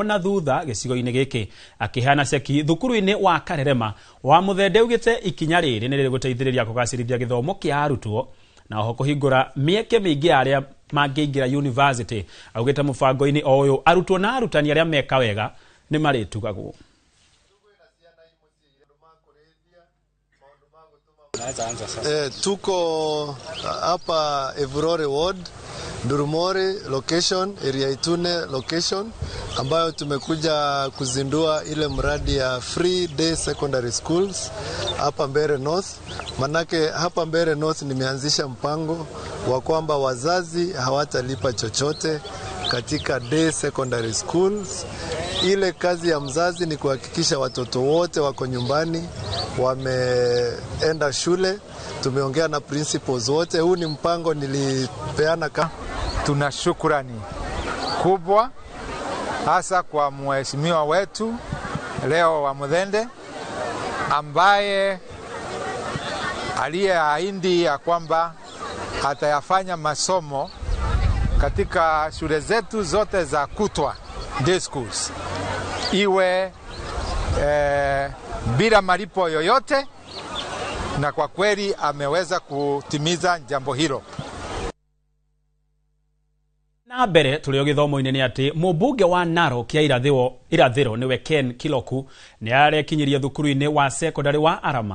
Na thutha gĩcigo-inĩ gĩkĩ akĩheana ceki thukuru-inĩ wa Karerema wa Muthende augĩte ikinya rĩrĩ nĩ rĩgũteithĩrĩria kũgacĩrithia gĩthomo kĩa arutwo na oho kũhingũra mĩeke mĩingĩ ya arĩa mangĩingĩra university. Augĩte mũbango-inĩ o ũyũ arutwo na arutani arĩa meka wega nĩ marĩtugagwo. Tuko hapa Evurore Ward, Ndurumori location, area Itune location, ambayo tumekuja kuzindua ile mradi ya free day secondary schools hapa Mbeere North. Manake hapa Mbeere North nimeanzisha mpango wa kwamba wazazi hawatalipa chochote katika day secondary schools. Ile kazi ya mzazi ni kuhakikisha watoto wote wako nyumbani, wameenda shule. Tumeongea na principals wote. Huu ni mpango nilipeana. Tuna shukrani kubwa hasa kwa mheshimiwa wetu Leo wa Muthende ambaye aliyeahidi ya kwamba atayafanya masomo katika shule zetu zote za kutwa, day schools, iwe bila malipo yoyote, na kwa kweli ameweza kutimiza jambo hilo. Na mbere tũrĩ o gĩthomo-inĩ nĩ atĩ mũmbunge wa Narok ya irathĩro nĩwe Ken Kiloku nĩ arekinyirie thukuru-inĩ wa secondary wa Arama.